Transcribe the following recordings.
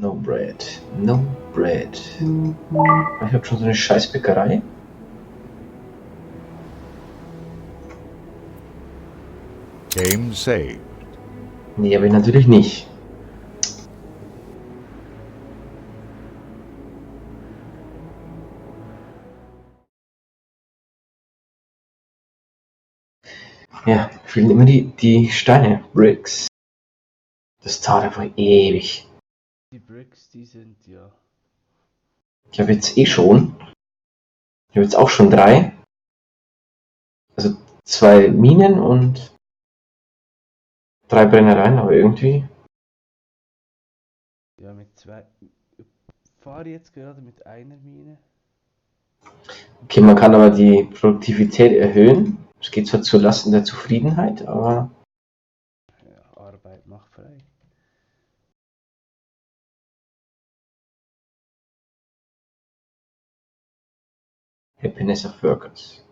No bread. No bread. Ich hab schon so eine Scheißbäckerei. Game saved. Nee, aber natürlich nicht. Ja, fehlen immer die Steine. Bricks. Das dauert einfach ewig. Die Bricks, die sind ja. Ich habe jetzt schon. Ich habe jetzt auch schon 3. Also 2 Minen und 3 Brennereien, aber irgendwie. Ja, mit 2. Fahre jetzt gerade mit einer Mine. Okay, man kann aber die Produktivität erhöhen. Es geht zwar zu Lasten der Zufriedenheit, aber Ja, Arbeit macht frei. Happiness of Workers.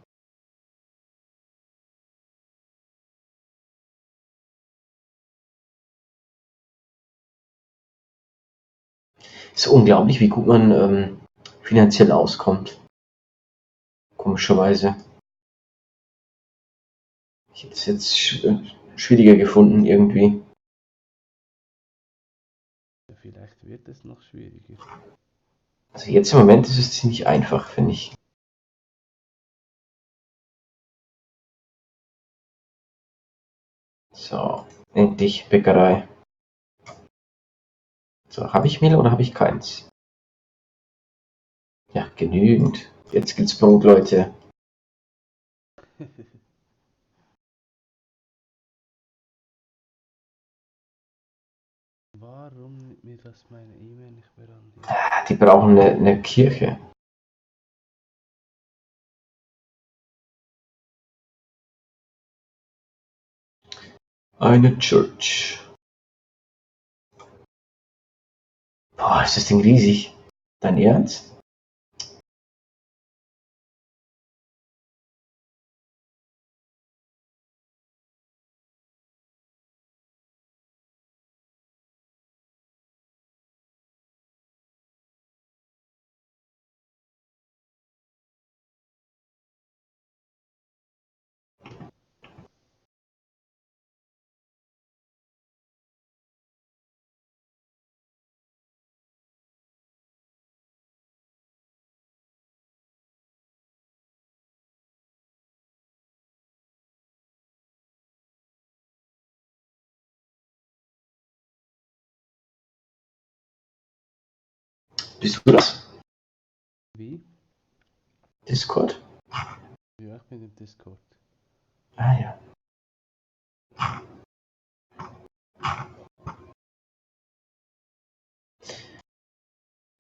Ist unglaublich, wie gut man finanziell auskommt. Komischerweise. Ich hätte es jetzt schwieriger gefunden irgendwie. Ja, vielleicht wird es noch schwieriger. Also jetzt im Moment ist es ziemlich einfach, finde ich. So, endlich Bäckerei. So, habe ich Mehl oder habe ich keins? Ja, genügend. Jetzt gibt's Brot, Leute. Warum nimmt mir das meine E-Mail nicht mehr an? Die brauchen eine Kirche. Eine Church. Boah, ist das Ding riesig. Dein Ernst? Bist du das? Wie? Discord? Ja, ich bin im Discord. Ah ja.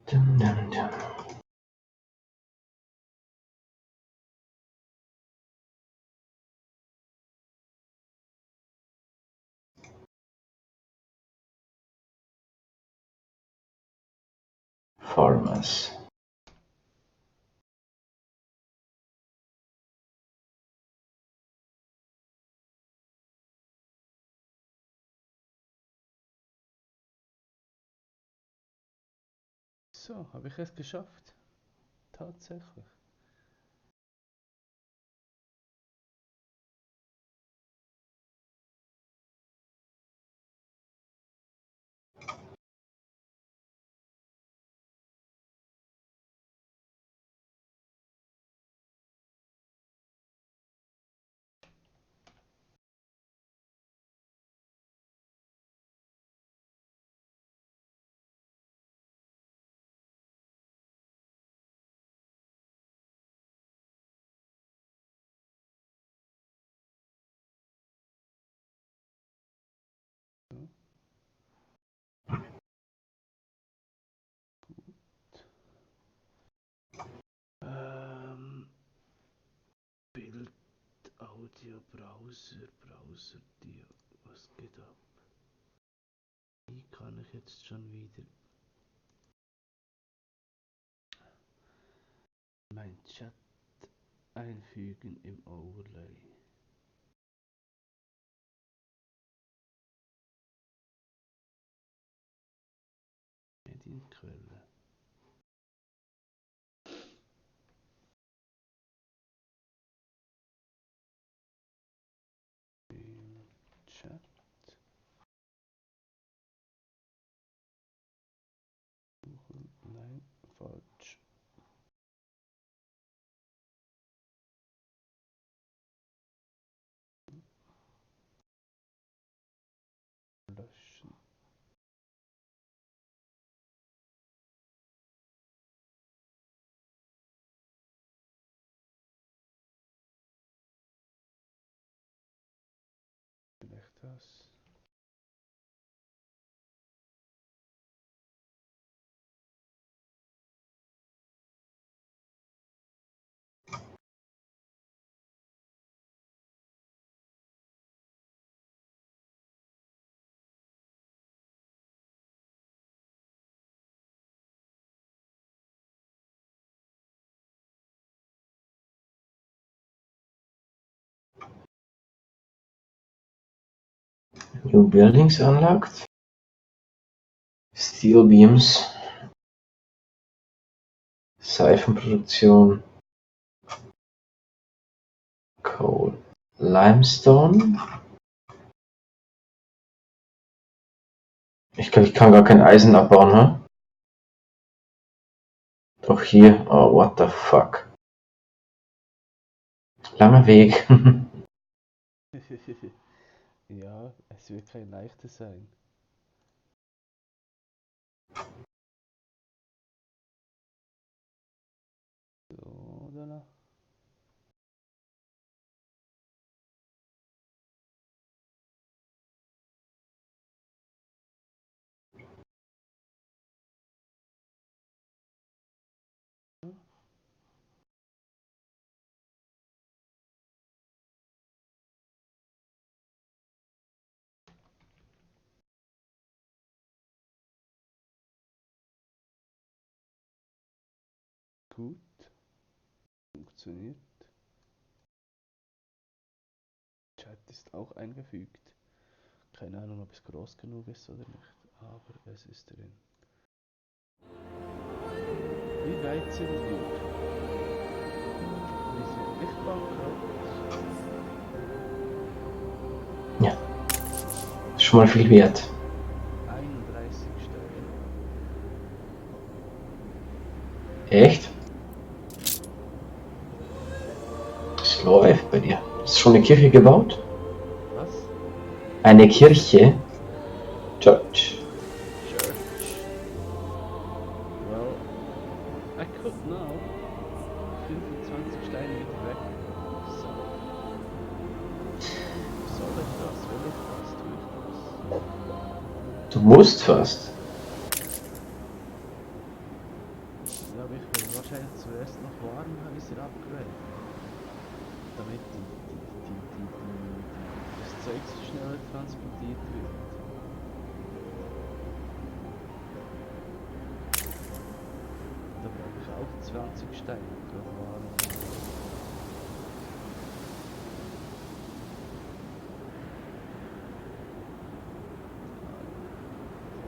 Dum, dum, dum. Farmers. So, habe ich es geschafft? Tatsächlich. So. Bild, Audio, Browser, Dio. Was geht ab? Wie kann ich jetzt schon wieder mein Chat einfügen im Overlay? Medienquelle. Im Chat. Suchen. Nein, falsch. Löschen. Vielleicht das. New buildings unlocked. Steel beams. Seifenproduktion. Coal. Limestone. Ich glaube, ich kann gar kein Eisen abbauen, ne? Doch hier. Oh, what the fuck. Langer Weg. Ja, es wird kein leichtes sein. So, oder? Gut. Funktioniert. Chat ist auch eingefügt. Keine Ahnung, ob es groß genug ist oder nicht, aber es ist drin. Wie weit sind wir? Wir sind nicht bankrott. Ja. Ist schon mal viel wert. 31 Steine. Echt? Es läuft bei dir. Ist schon eine Kirche gebaut? Was? Eine Kirche? Church. Church. Well, I could now. 25 Steine wieder weg. So. Soll ich das? Will ich das? Tue ich das? Du musst fast. Ja, aber ich will wahrscheinlich zuerst noch Warenhäuser upgraden. Damit das Zeug so schneller transportiert wird. Da brauche ich auch 20 Steine für Warenhäuser.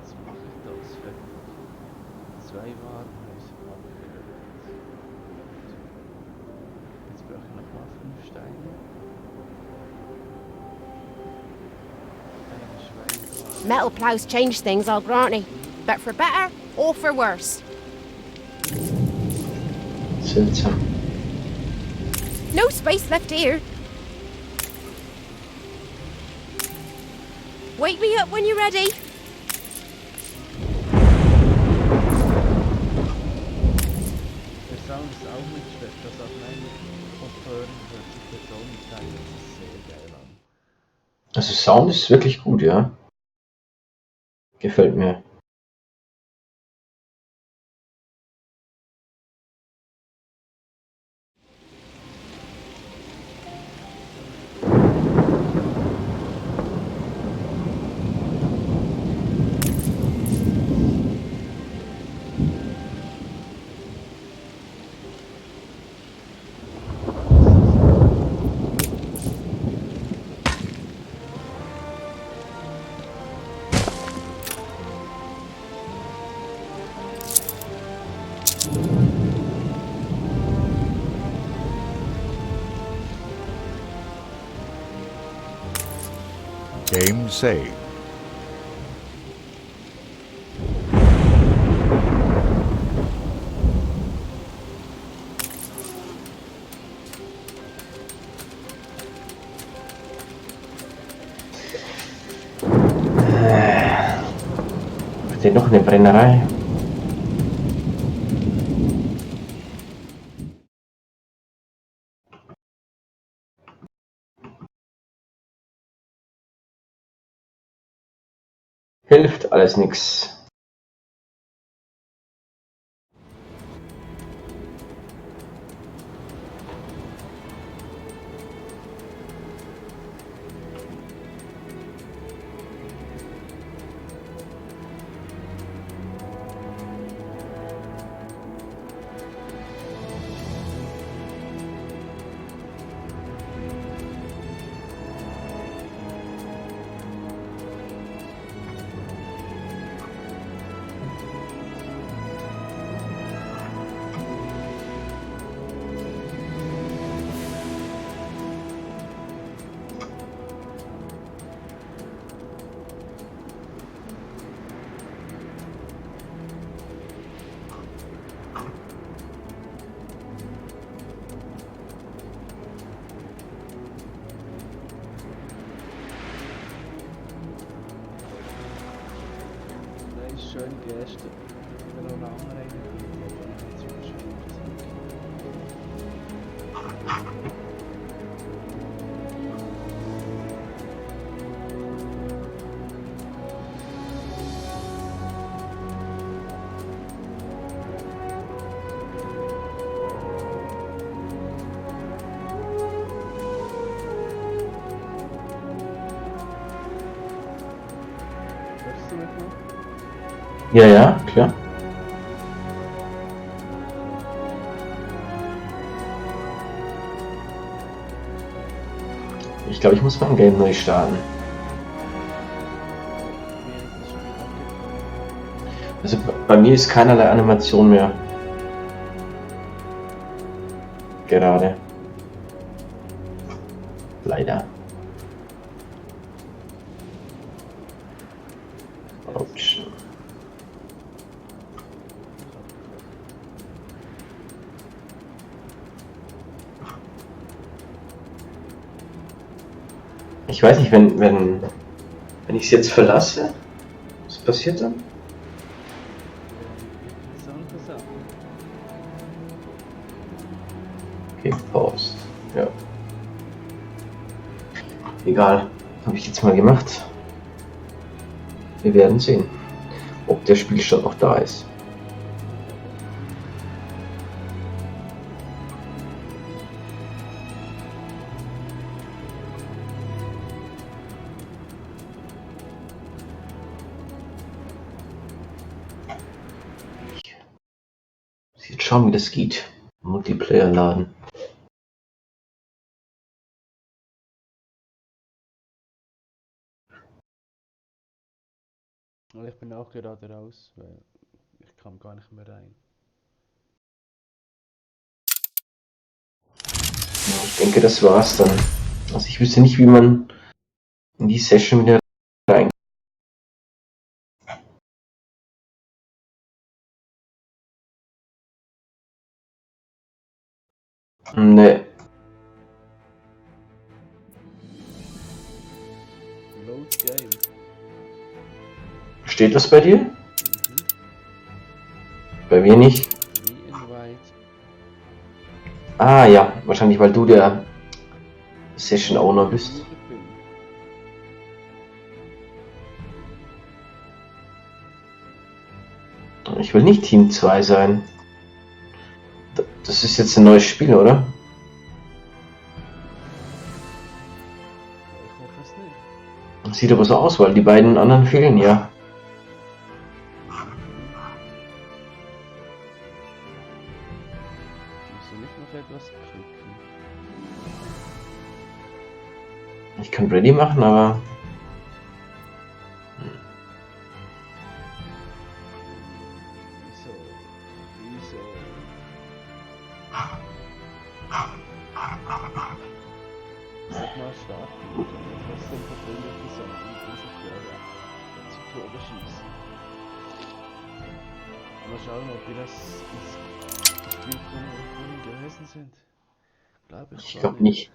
Jetzt mache ich das fertig. 2 Warenhäuser upgraden. Jetzt brauche ich nochmal 5 Steine. Metal plows change things, I'll grant ye. But for better or for worse. Seltsam. No space left here. Wake me up when you're ready. Der Sound ist auch nicht schlecht, das auf meinen Kopfhörern hört sich der Ton teilweise sehr geil an. Also Sound ist wirklich gut, ja. Gefällt mir. Game saved. Steht noch eine Brennerei. Hilft alles nix. Nein, ist schön die erste. Wenn noch ein anderer reingeht, aber nicht zu schwierig. Hörst du mich noch? Ja, ja, klar. Ich glaube, ich muss mein Game neu starten. Mir ist das schon wieder abgekommen. Also bei mir ist keinerlei Animation mehr. Gerade. Leider. Autsch. Ich weiß nicht, wenn ich es jetzt verlasse, was passiert dann? Interessante Sache. Okay, Pause. Ja. Egal, habe ich jetzt mal gemacht. Wir werden sehen, ob der Spielstand noch da ist. Jetzt schauen, wie das geht. Multiplayer laden. Und ich bin auch gerade raus, weil ich kam gar nicht mehr rein. Ich denke, das war's dann. Also ich wüsste nicht, wie man in die Session wieder rein. Ne, Load Game. steht das bei dir? Mhm. Bei mir nicht. Re-Invite. Ah ja, wahrscheinlich weil du der Session Owner bist. Ich bin. Ich will nicht Team 2 sein. Das ist jetzt ein neues Spiel, oder? Ich hoffe es nicht. Sieht aber so aus, weil die beiden anderen fehlen ja. Musst du nicht noch etwas klicken? Ich kann Ready machen, aber Wieso? Wieso? Sag mal stark gut, aber trotzdem verbrüllende Sachen mit diesen Flora zu Tode schießen. Mal schauen, ob wir das ins Spiel kommen gewesen sind. Glaube Ich zwar glaube nicht.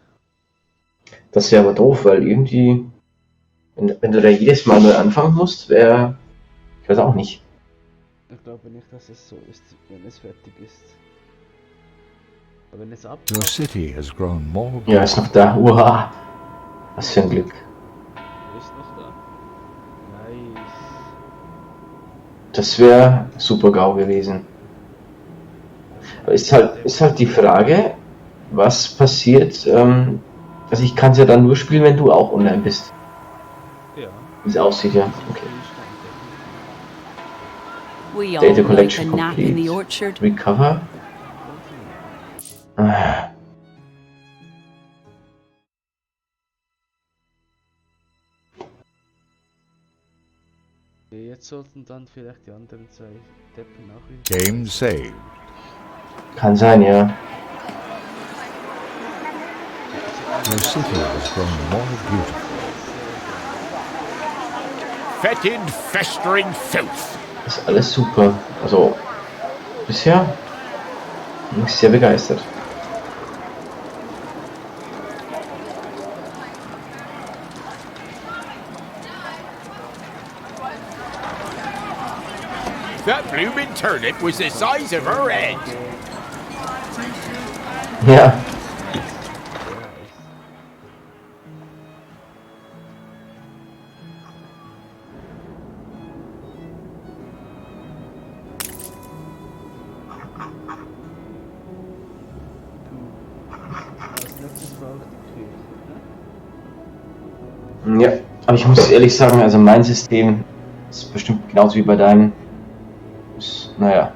Das wäre aber doof, weil irgendwie, wenn du da jedes Mal neu anfangen musst, wäre, ich weiß auch nicht. Ich glaube nicht, dass es so ist, wenn es fertig ist. Aber wenn es Your abkackt, city has grown more Ja, ist noch da. Uha, was für ein Glück. ist noch da. Nice. Das wäre super GAU gewesen. Aber ist halt die Frage, was passiert, also ich kann es ja dann nur spielen, wenn du auch online bist. Ja. Wie es aussieht, ja. Okay. We all Data like collection a nap in the complete. orchard. Recover. Ah, Okay, jetzt sollten dann vielleicht die anderen zwei Deppen auch wieder. Game saved. kann sein, ja. Your city has grown more beautiful. Fetid, festering filth. Ist alles super. Also, bisher bin ich sehr begeistert. That blooming turnip was the size of her head. Ja, Als nächstes braucht die Kirche, ne? ja. Aber ich muss ehrlich sagen, also mein System ist bestimmt genauso wie bei deinem. Ist, naja.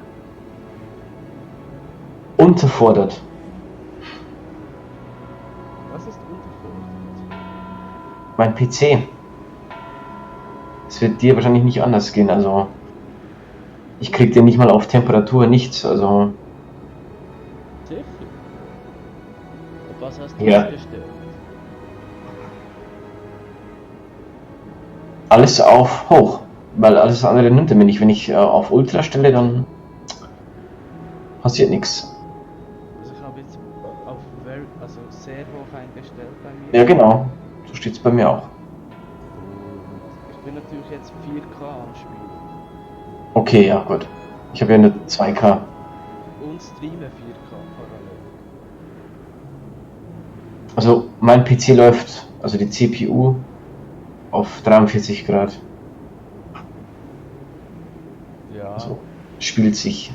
Unterfordert. Was ist unterfordert? Mein PC. Es wird dir wahrscheinlich nicht anders gehen, also. Ich krieg den nicht mal auf Temperatur, nichts, also. Sicher? Auf was hast du Ja. eingestellt? Alles auf hoch. Weil alles andere nimmt er mir nicht. Wenn ich auf Ultra stelle, dann passiert nichts. Also ich habe jetzt auf also sehr hoch eingestellt bei mir. Ja, genau. So steht es bei mir auch. Ich bin natürlich jetzt 4K am Spielen Okay, ja, gut. Ich habe ja nur 2K. und streame 4K parallel. Also mein PC läuft, also die CPU, auf 43 Grad. Ja, Also spielt sich.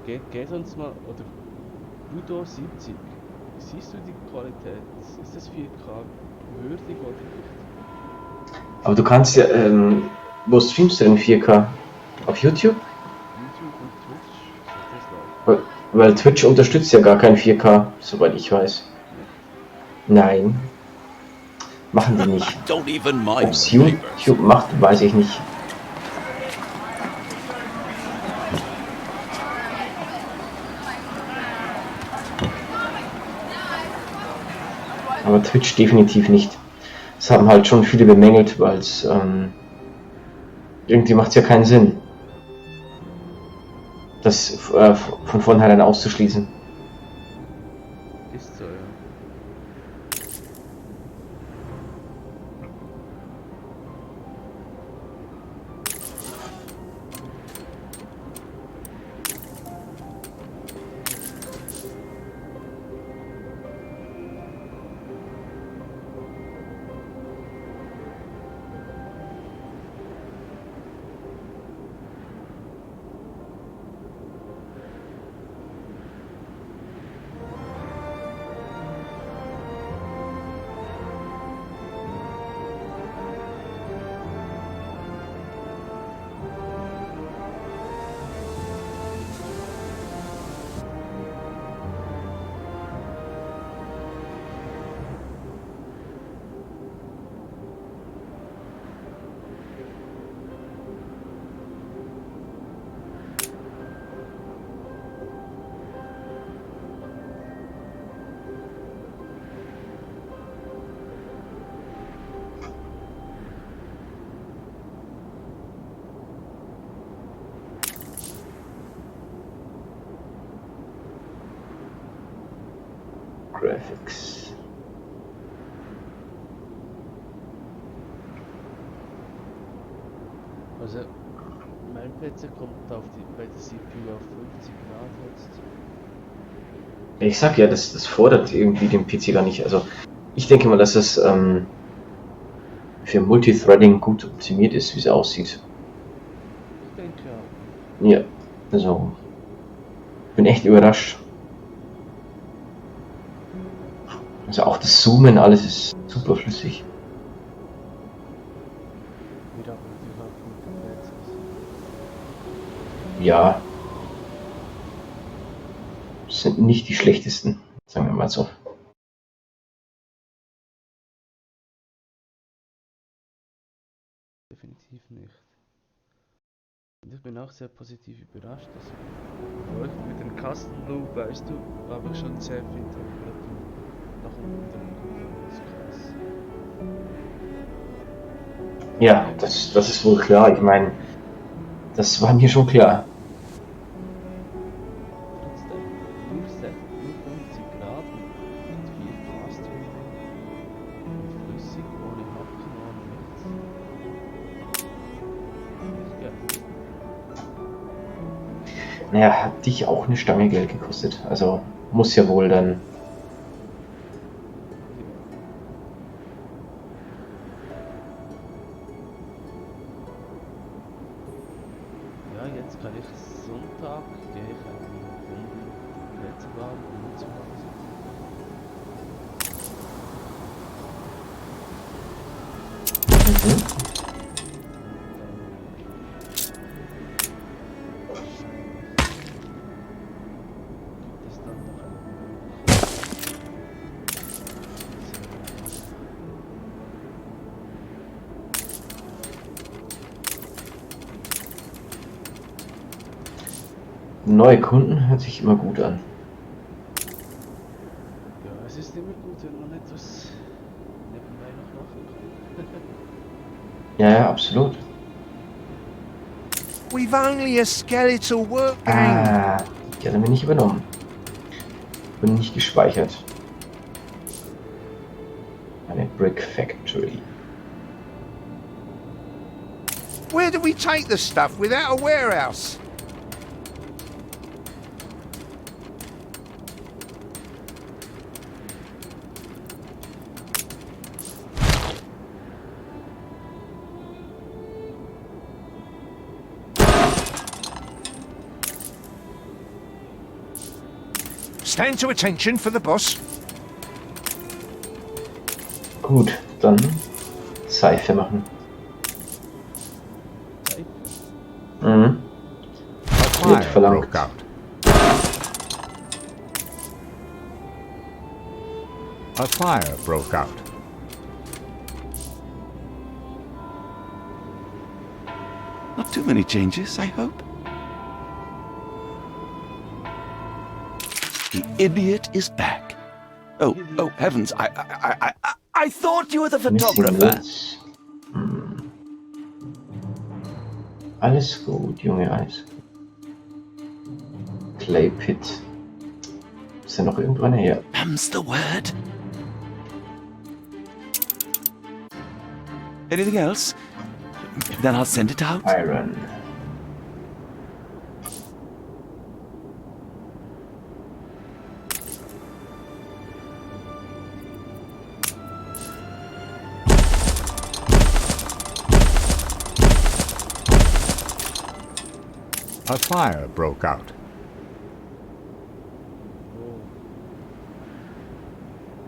geht uns mal, oder Udo 70. Siehst du die Qualität? Ist das 4K würdig oder nicht? Aber du kannst ja, wo streamst du denn 4K? Auf YouTube? YouTube und Twitch, sollte es laufen. Weil Twitch unterstützt ja gar kein 4K, soweit ich weiß. Nein. Machen die nicht. Don't even Ob mind. es YouTube macht, weiß ich nicht. Aber Twitch definitiv nicht. Das haben halt schon viele bemängelt, weil es irgendwie macht es ja keinen Sinn, das von vornherein auszuschließen. Ist so, ja. Graphics. Also, mein PC kommt bei der CPU auf 50 Grad jetzt. Ich sag ja, das fordert irgendwie den PC gar nicht. Also ich denke mal, dass es für Multithreading gut optimiert ist, wie es aussieht. Ich denke ja. Ja, also bin echt überrascht. Also auch das Zoomen, alles ist super flüssig. Wir haben natürlich auch gute PCs. Ja, sind nicht die schlechtesten, sagen wir mal so. Definitiv nicht. Und ich bin auch sehr positiv überrascht, dass bei euch mit dem Kastenloop, weißt du, habe ich schon sehr viel Temperatur nach unten drücken. Das ist krass. Ja, das ist wohl klar. Ich meine, das war mir schon klar. Trotzdem, nur 50 Grad mit viel Cluster und flüssig, ohne Hacken, ohne nichts. Nicht geil. Naja, hat dich auch eine Stange Geld gekostet. Also muss ja wohl dann. Ja, jetzt kann ich Sonntag, gehe ich eine Runde Plätze bauen und zu Hause. Mhm. Gibt es dann noch ein Neue Kunden hört sich immer gut an. Ja, es ist immer gut, wenn man etwas nebenbei noch machen kann. Ja, absolut. We've only a skeletal work gang. Ah, die hat er mir nicht übernommen. Bin nicht gespeichert. Eine Brick Factory. Where do we take the stuff without a warehouse? Stand to attention for the boss. Gut, dann Seife machen. Zeit. Mhm. A Wird fire verlangt. broke out. A fire broke out. Not too many changes, I hope. The idiot is back. Oh heavens! I thought you were the Missing photographer. Woods. Hm. Alles gut, Junge, alles gut. Clay Pit. Ist ja noch irgendwo einer her? Them's the word. Anything else? Then I'll send it out. Iron. A fire broke out. Oh,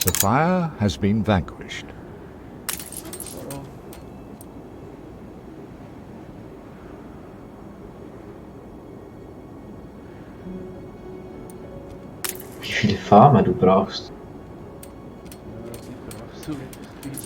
The fire has been vanquished. warum? Wie viele Farmer du brauchst? Ja, ich brauche so wirklich viele.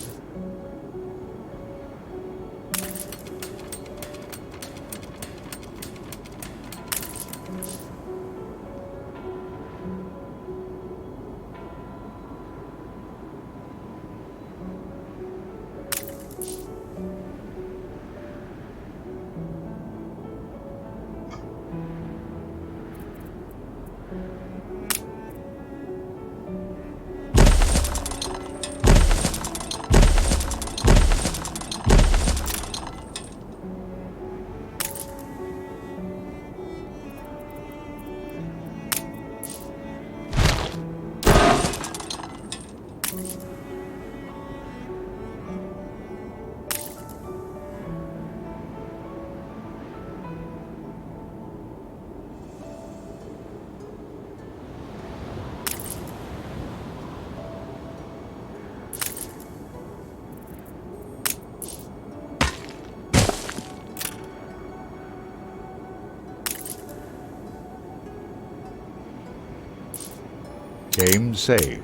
Game saved.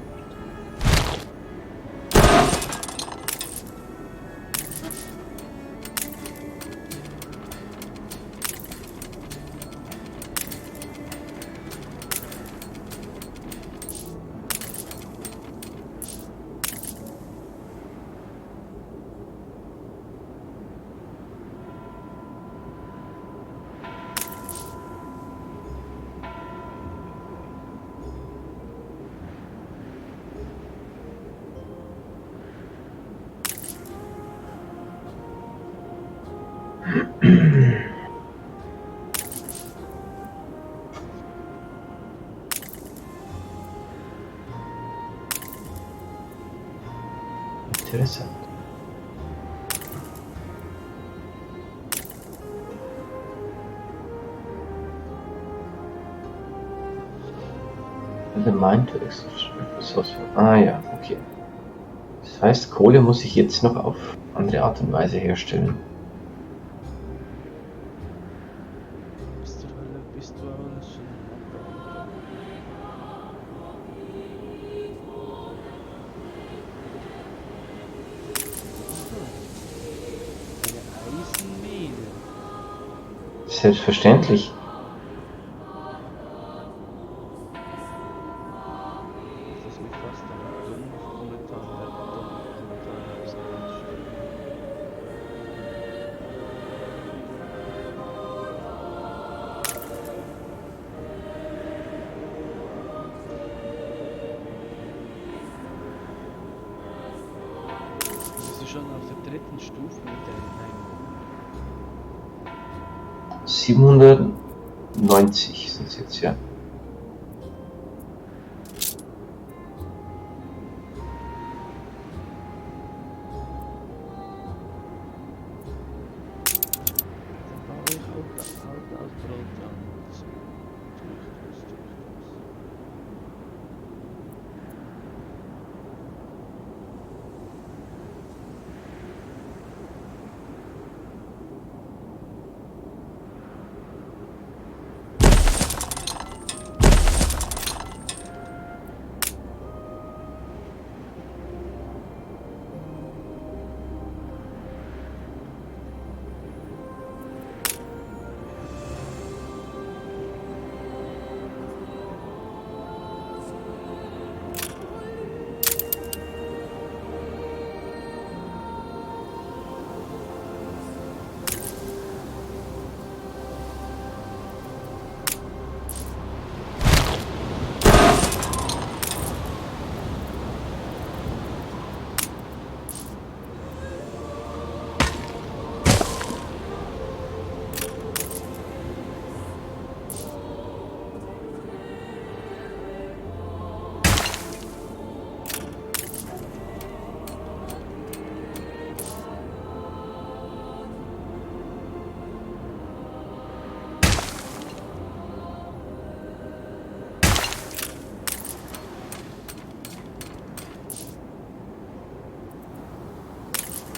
Interessant. The mine to resource. Ah ja, okay. Das heißt, Kohle muss ich jetzt noch auf andere Art und Weise herstellen. Bist du alles schon am Abbauen? Eine Eisenmine. Selbstverständlich. Das ist mir fast ein Dumm-Kommentar ausgedacht. Bist du schon auf der dritten Stufe mit der Einheit? 790 sind es jetzt, ja. Dann baue ich halt aus Brot an. Durch das.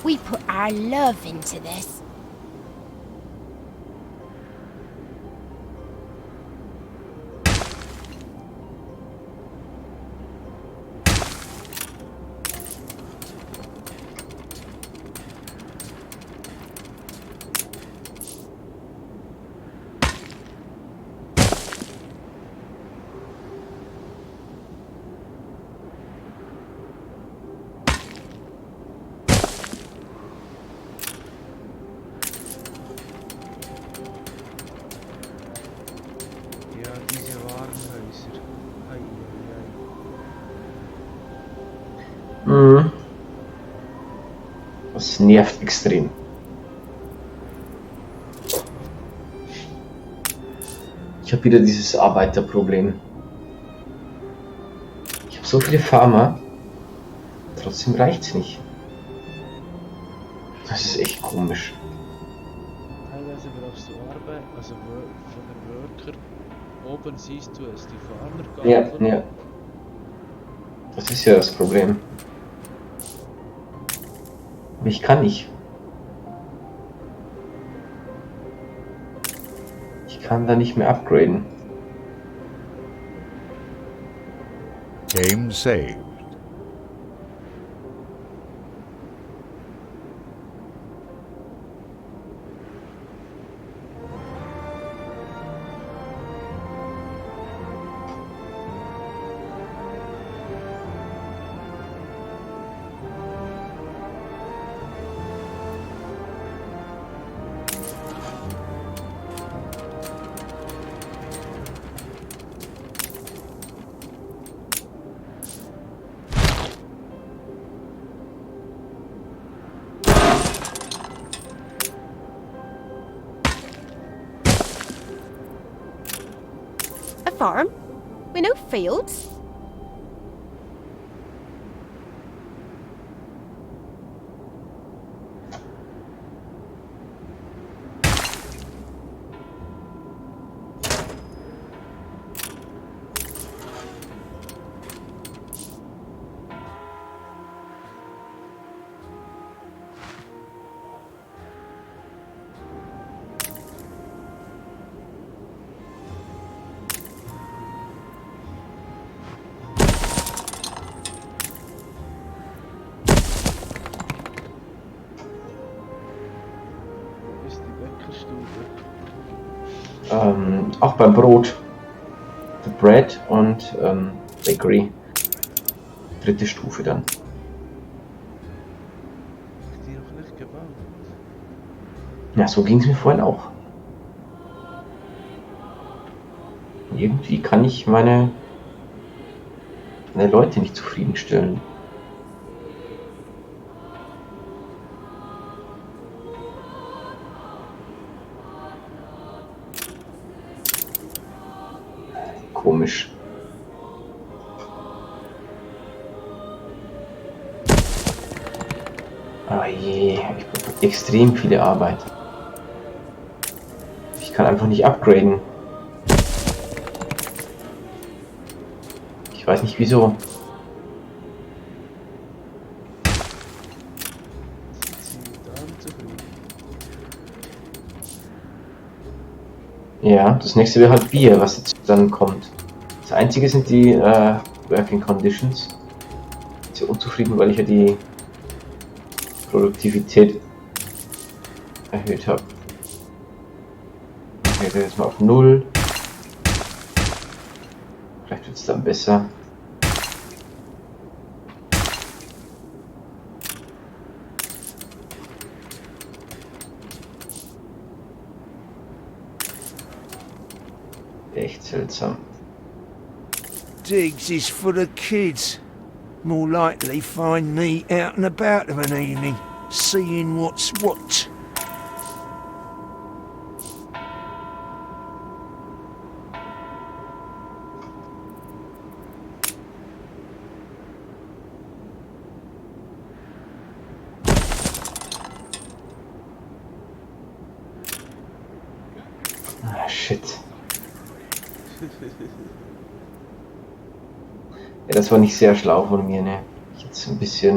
We put our love into this. Ja, diese Warenhäuser. Ei, ei, ei. Mhm. Das nervt extrem. Ich habe wieder dieses Arbeiterproblem. Ich habe so viele Farmer, trotzdem reicht's nicht. Das ist echt komisch. Teilweise brauchst du Arbeit, also von den Worker. Oben siehst du es, die Ja, Farmergabel. ja. Das ist ja das Problem. Aber ich kann nicht. Ich kann da nicht mehr upgraden. Game saved. A farm? With no fields? Wo ist die Bäckerstube? Auch beim Brot. The Bread und Bakery. Dritte Stufe dann. Hab ich die noch nicht gebaut? Ja, so ging es mir vorhin auch. Irgendwie kann ich meine Leute nicht zufriedenstellen. Komisch. Ah je, ich habe extrem viele Arbeit. Ich kann einfach nicht upgraden. Ich weiß nicht wieso. Sind sie da unzufrieden? Ja, das nächste wäre halt Bier, was jetzt dann kommt. Das einzige sind die Working Conditions. Ich bin sehr unzufrieden, weil ich ja die Produktivität erhöht habe. Ich werde jetzt mal auf 0. Vielleicht wird es dann besser. Echt seltsam. Digs is for the kids. More likely find me out and about of an evening, seeing what's what. Ah, shit. Ja, das war nicht sehr schlau von mir, ne? Ich jetzt ein bisschen